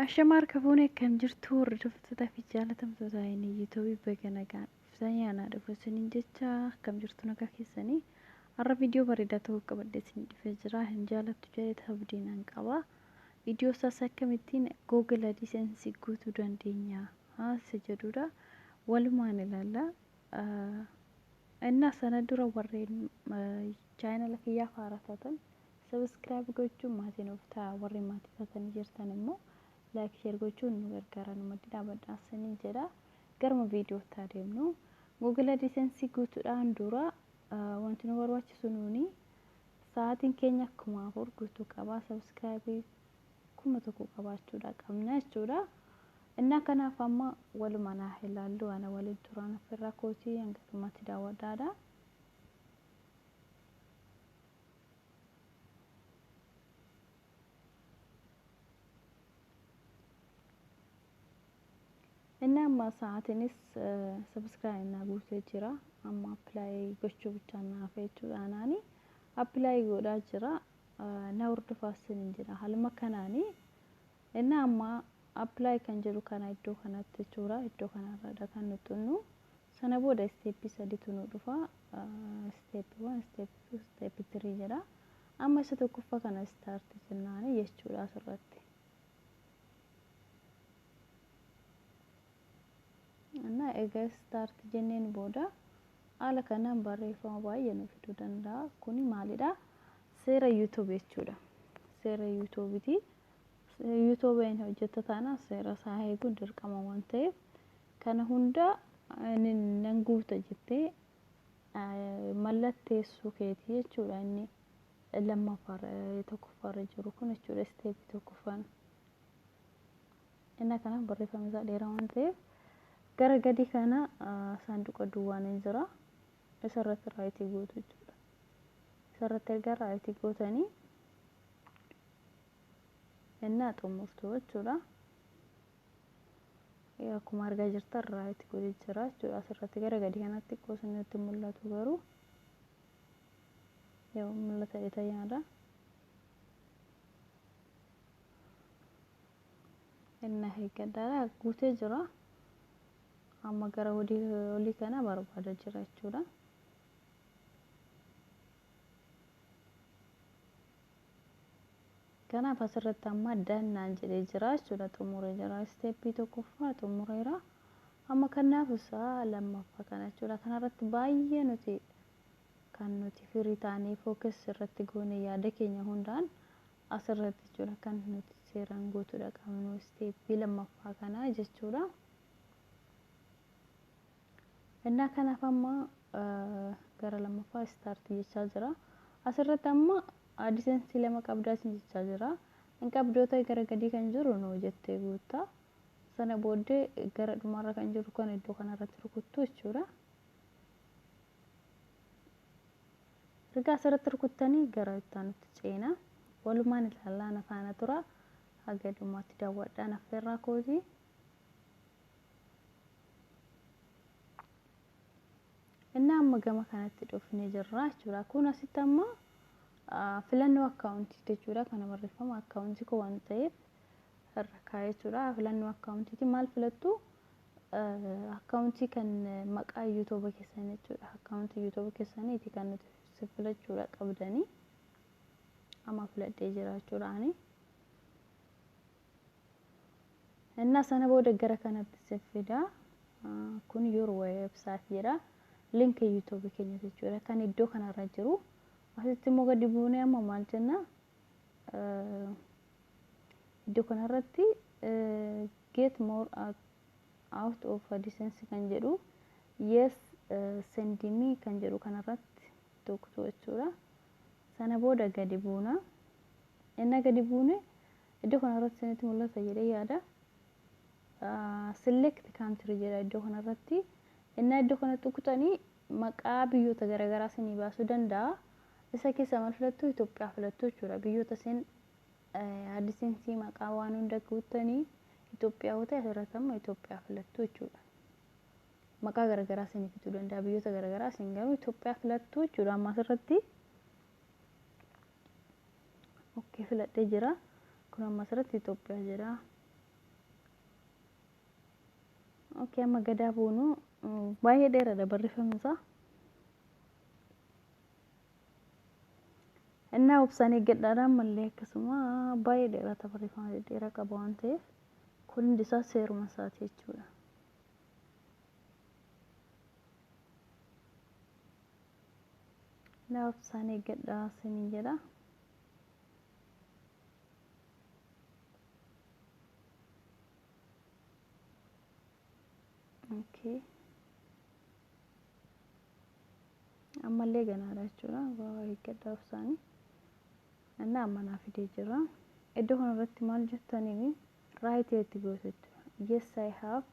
Ashama harka fuunee, akkam jirtu hordoftoota fi jaalatamtoota inni YouTubeii? Baga nagaan dhuftanii, anaa dhufu isiniin jecha. Akkam jirtu, nagaa keessanii? Har'a viidiyoo bareedaa tokko qabadhee isin dhufee jira. Hin jaalattu jedhee abdii nan qaba. Viidiyoo isaas akkamittiin Google AdSense guutuu dandeenya isa jedhudha. Walumaan ilaalla. Innaa sana dura warreen chaanala kiyyaaf haaraa taatan subscribe gochuun maatii nuuf ta'a. Warreen maatii taatanii jirtan immoo like, share gochuun nu gargaara, nu maddii dhaabadhaa isiniin jedha. Garuma viidiyootti adeemnu. Google AdSense guutuudhaan dura wanti nu barbaachisu nuuni sa'aatiin keenya 4000 guutuu qaba. Subscribeii 1000 qabaachuudha qabna jechuudha. Innaa kanaaf amma waluma naa ilaallu, ana waliin turaan affeerraa kootii, hanga dhumaatti daawwadhaadha. Inni amma sa'aatiinis subscribe naa guutee jira. Amma apply gochuu bichaan naaf jechuudha. Anaani apply godhaa jira. Na hordofaa isiniin jira. Haaluma kanaani inni amma apply kan jedhu kana iddoo kanatti jechuudha. Iddoo kanarradha kan nuti xunnu. Sana booda stepii sadiitu nu dhufa. Step 1, step 2, step 3 jedha. Amma isa tokkoffaa kana start jennaani jechuudha asirratti. እና egaa start jenneen booda haala kanaan barreeffama baay'ee nu fiduu danda'a. Kuni maalidha? Seera YouTube jechuudha. Seera YouTubeiti. YouTubeen hojjeta taanaan seera isaa eeguun dirqama waan ta'eef kana hunda nan guuta jettee mallatteessuu keetii jechuudha, inni lammaffaarra tokkoffaarra jiru kun jechuudha, stepii tokkoffaan. Inni kanaaf barreeffamni isaa dheeraa waan ta'eef gara gadi kana saanduqa duwwaan hin jira. Isarratti rightii gootu jechuudha. Isarratti erga rightii gootanii innaa xumurtu jechuudha. Akkuma argaa jirtan right godhee jira jechuudha. Asirratti gara gadi kanatti xiqqoo isinitti mul'atu, garuu yoo mul'ata jedhee yaada. Inni eeggadhaadha, guutee jira. Amma gara olii kana barbaada jira jechuudha. Kanaaf asirratti amma done jedhee jira jechuudha, xumuree jira. Stepii tokkoffaa xumureera. Amma kanaaf isaa lammaffaa kana jechuudha. Kanarratti baay'ee nuti kan nuti firii taanee focus irratti goone yaada keenya hundaan asirratti jechuudha, kan nuti seeraan guutuudha qabnu stepii lammaffaa kana jechuudha. Innaa kanaaf amma gara lammaffaa start jechaa jira. Asirratti amma AdSense lama qabdaa isin jechaa jira. Hin qabdoota gara gadii kan jiru no jettee guuttaa. Sana booddee gara dhumarra kan jiru kan iddoo kanarratti rukuttu jechuudha. Erga asirratti rukuttanii gara itti aanutti ceena. Walumaan ilaalaa, na faana tura. Haga dhumaatti daawwadhaan affeerraa kooti. Inni amma gama kanatti dhufnee jirra jechuudha. Kun asitti amma filannoo accountii jechuudha. Kana barreeffama accountii koo waan ta'eef irra kaa'ee jechuudha. Filannoo accountiiti maal filattu? Accountii kan maqaa YouTubea keessanii jechuudha. Accountii YouTubea keessaniiti kan nuti filachuudha qabdanii. Amma filadhee jira jechuudha ani. Innaa sana booda gara kanatti si fida. Kun your website jedha. Linkii YouTubeii keenya jechuudha. Kan iddoo kanarra jiru. Asitti immoo gadi buunee amma maal jenna? Iddoo kanarratti "Get more out of AdSense" kan jedhu, "Yes, send me" kan jedhu kanarratti tuqxu jechuudha. Sana booda gadi buuna. Inni gadi buune iddoo kanarratti isinitti mul'ata jedhee yaada. "Select country" jedha iddoo kanarratti. Inni iddoo kana tuqxanii maqaa biyyoota garaagaraa isinii baasuu danda'a. Isa keessaa maal filattu? Itoophiyaa filattu jechuudha. Biyyoota isin AdSense maqaa waan hunda guuttanii Itoophiyaa yoo ta'e, asirratti amma Itoophiyaa filattu jechuudha. Maqaa garaagaraa isinii fiduu danda'a, biyyoota garaagaraa, isin garuu Itoophiyaa filattu jechuudha amma asirratti. Okay, filadhee jira. Kun amma asirratti Itoophiyaa jedha. Okay, amma gadaa buunu baay'ee dheeraadha barreeffamni isaa. Innaa obsaan eeggadhaadhaan mallee akkasuma baay'ee dheerata, barreeffama dhedheeraa qaba waan ta'eef kun hundi isaa seeruma isaati jechuudha. Innaa obsaan eeggadhaa isiniin jedha. Okay. Ammallee ganaadha jechuudha. Eeggadhaa obsaanii. Innaa amma naa fidee jira. Iddoo kanarratti maal jettanii right itti gootu jechuudha. "Yes, I have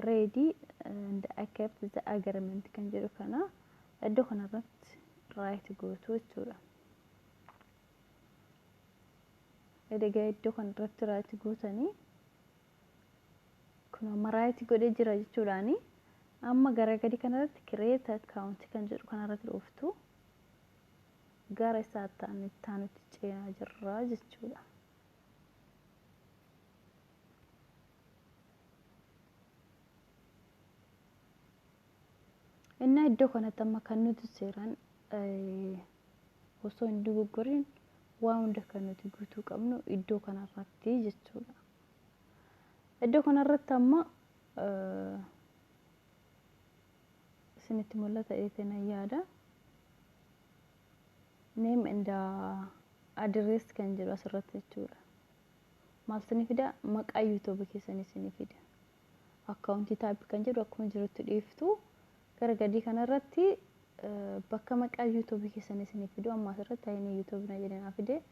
read and accept the agreement" kan jedhu kana iddoo kanarratti right gootu jechuudha. Egaa iddoo kanarratti right gootanii, kun amma right godhee jira jechuudhaani. Amma gara gadi kanarratti "create account" kan jedhu kanarratti dhuftu, gara isaa taanutti ceenaa jirra jechuudha. Innaa iddoo kanatti amma kan nuti seeraan osoo hin dogoggoriin waa hunda kan nuti guutuu qabnu iddoo kanarratti jechuudha. Iddoo kanarratti amma isinitti mul'ata jedhee yaada. "Name and address" kan jedhu asirratti jechuudha. Maal isinii fida? Maqaa YouTube keessanii isinii fida. "Account type" kan jedhu akkuma jirutti dhiiftu. Gara gadii kanarratti bakka maqaa YouTube keessanii isinii fidu. Amma asirratti ayinii YouTube na jedhee naa fide.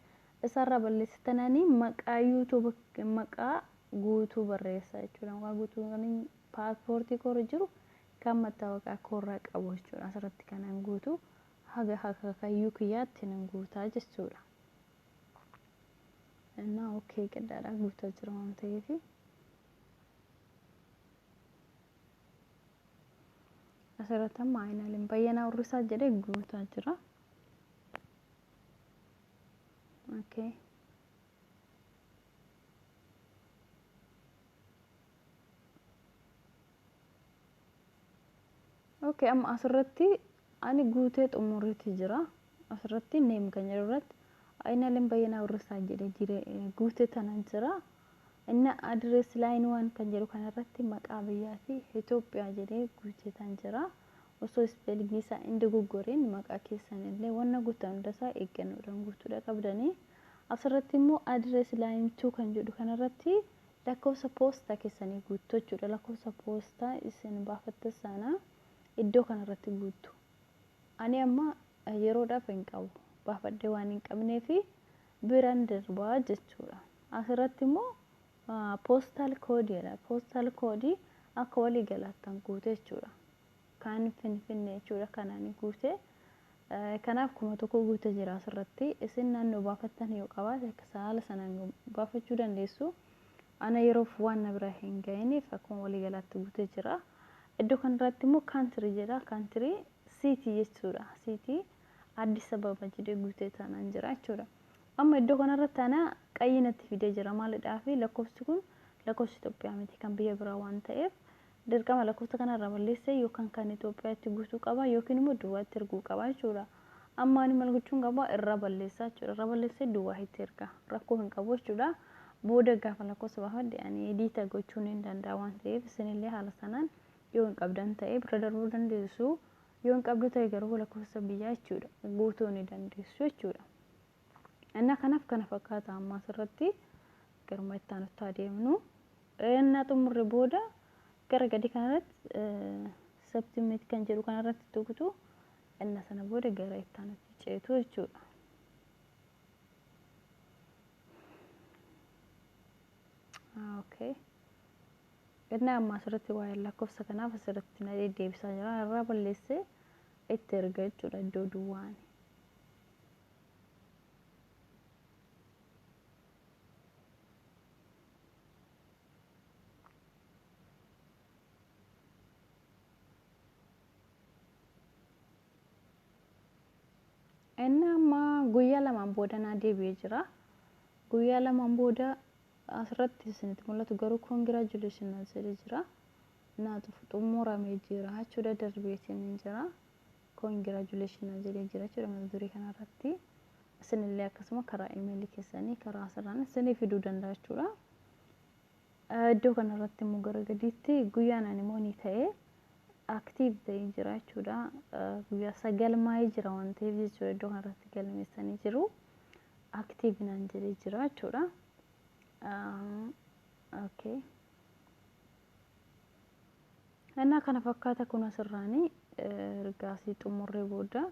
Isarraa balleessitananii maqaa YouTube, maqaa guutuu barreessa jechuudha. Maqaa guutuu kan paaspoortii koorra jiru, kan mattaawaqaa koorraa qabu jechuudha. Asirratti kanan guutuu haga akaakayyuu kiyyaatti nan guutaa jechuudha. Innaa okay gaddaadha, guutaa jira waan ta'eef. Asirratti amma Ayinaaleen Bayyanaa Urrisaa jedhee guutaa jira. Okay. Okay, amma asirratti ani guutee xumureeti jira. Asirratti "name" kan jedhu irratti Ayinaaleen Bayyanaa Urrisaa jedhee jire guutee tanan jira. Inni "address line one" kan jedhu kanarratti maqaa biyyaati Itoophiyaa jedhee guutee tan jira. Osoo spellingii isaa hin dogoggoriin maqaa keessan illee wanna guutan hundasaa eeggannoodhaan guutuudha qabdanii. Asirratti immoo "address line two" kan jedhu kanarratti lakkoofsa poostaa keessanii guuttu jechuudha. Lakkoofsa poostaa isin baafatte sana iddoo kanarratti guuttu. Ani amma yeroodhaaf hin qabu. Baafadhee waan hin qabneefi biraan darbaa jechuudha. Asirratti immoo postal codeiidha. Postal code akka walii galaattan guute jechuudha. Kan Finfinnee jechuudha kanaan guute. Kanaaf 1000 guute jira asirratti. Isin naannoo baafattan yoo qabaate akka haala sanaan baafachuu dandeessu. Ana yeroof waan na bira hin gahiniif akkuma walii galaatti guute jira. Iddoo kanarratti immoo "country" jedha. Country city jechuudha. City Addis Ababa jedhee guutee taanaan jira jechuudha. Amma iddoo kanarratti ana qayyii natti fidee jira. Maalidhaafi? Lakkoofsi kun lakkoofsa Itoophiyaa miti, kan biyya biraa waan ta'eef dirqama lakkoofsa kanarraa balleessee yookaan kan Itoophiyaatti guutuu qaba yookiin immoo duwwaatti erguu qaba jechuudha. Amma ani maal gochuun qaba? Irraa balleessaa jechuudha. Irraa balleessee duwwaa itti erga. Rakkoo hin qabu jechuudha. Booda gaafa lakkoofsa baafadhe ani edit gochuun hin danda'a waan ta'eef isinillee haala sanaan yoo hin qabdan ta'e bira darbuu dandeessu. Yoo hin qabdu ta'e garuu lakkoofsa biyyaa jechuudha guutuu ni dandeessu jechuudha. Innaa kanaaf kana fakkaata. Amma asirratti garuma itti aanutti adeemnu. Innaa xumurre booda gara gadi kanarratti "submit" kan jedhu kanarratti tuqxu. Inna sana booda gara itti aanutti ceetu jechuudha. Okay. Innaa amma asirratti waa'ee lakkoofsa kanaaf asirratti na deddeebisaa jira. Irraa balleessee itti erga jechuudha iddoo duwwaani. Inni amma guyyaa 2n booda naa deebi'ee jira. Guyyaa 2n booda asirratti isinitti mul'atu garuu "congratulation" jedhee jira. Naatu xumuramee jira jechuudha, darbeetiin hin jira. Congratulation jedhee jira jechuudha mata duree kanarratti. Isinillee akkasuma karaa imeelii keessanii karaa asirraan isinii fiduu danda'a jechuudha. Iddoo kanarratti immoo gara gadiitti guyyaan ani immoo ni ta'e active ta'ee jira jechuudha. Guyyaa 9 maayii jira waan ta'eef jechuudha, iddoo kanarratti galmeessanii jiru. Active naan jedhee jira jechuudha. Okay. Innaa kana fakkaata kun asirraanii ergaasii xumurree booda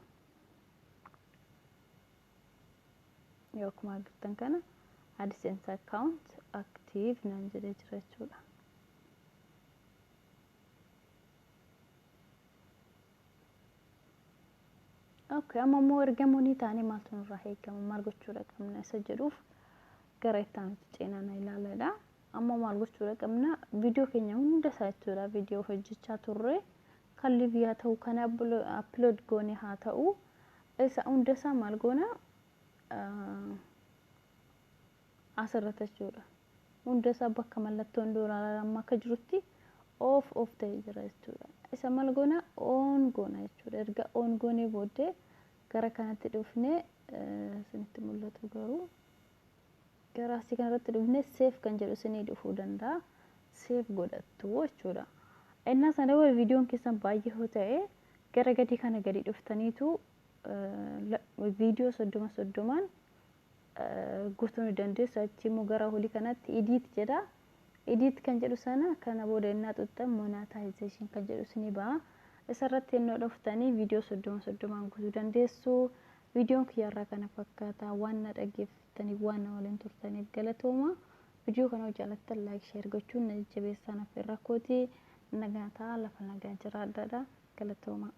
yoo akkuma argitan kana AdSense account active naan jedhee jira jechuudha. Okay, amma immoo erga monii taanee maaltu nurraa eegama, maal gochuudha qabna isa jedhuuf gara itti aanutti ceenaa na ilaaladha. Amma maal gochuudha qabna? Viidiyoo keenya hunda isaa jechuudha, viidiyoo hojjechaa turre kan live haa ta'u, kan upload goone haa ta'u, isa hunda isaa maal goona asirratti jechuudha. Hunda isaa bakka mallattoon doolaaraa amma akka jirutti off off ta'ee jira jechuudha. Isa maal goona? On goona jechuudha. Erga on goonee booddee gara kanatti dhufnee, isinitti mul'atu garuu, gara asii kanarratti dhufnee save kan jedhu isinii dhufuu danda'a. Save godhattu jechuudha. Innaa sana booda viidiyoon keessan baay'ee yoo ta'e gara gadii kana gadi dhuftaniitu viidiyoo 30 30n guutuu ni dandeessu. Achi immoo gara olii kanatti edit jedha. Edit kan jedhu sana kana booda innaa xuxxan monetization kan jedhu isinii ba'a. Isarratti innoo dhuftanii viidiyoo 30 30n guutuu dandeessu. Viidiyoon kiyyarraa kana fakkaata. Waan na dhaggeeffattaniif, waan na waliin turtaniif galatooma. Viidiyoo kana jaallattan like, share gochuun na jajjabeessaa, naaf rakkootii nagaa ta'a, lafa nagaa jiraadhaadha. Galatooma.